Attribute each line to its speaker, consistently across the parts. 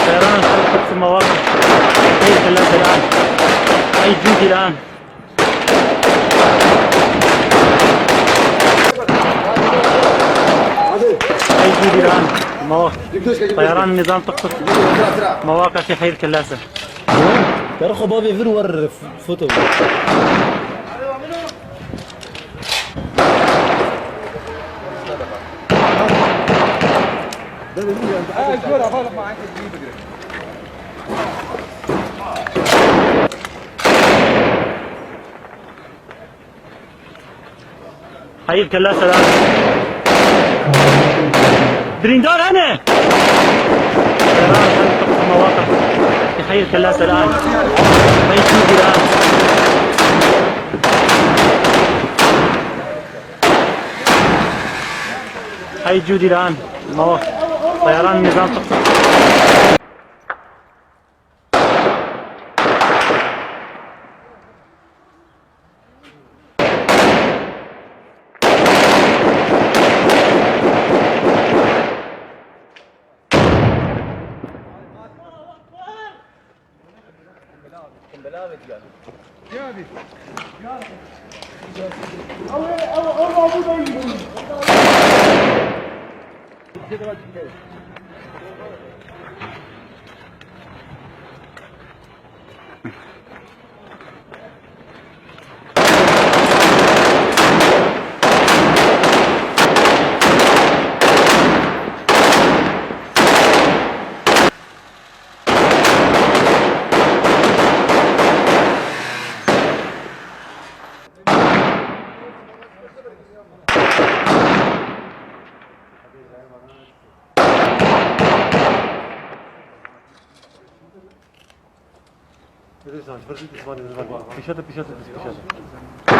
Speaker 1: طيران تقصف مواقع حي الكلاسة الآن. حي جودي الآن. حي جودي الآن. مواقع طيران النظام تقصف مواقع في حي الكلاسة.
Speaker 2: ترخو بابي فير ور فوتو.
Speaker 1: حي الكلاسة الآن. بريندار أنا. طيران تقصف مواقع في حي الكلاسة الآن. حي جودي الآن. حي جودي الآن. مواقع طيران النظام تقصف.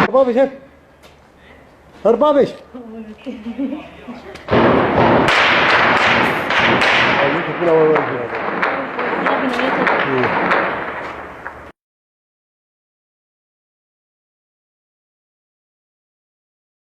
Speaker 2: أربعة أربعة.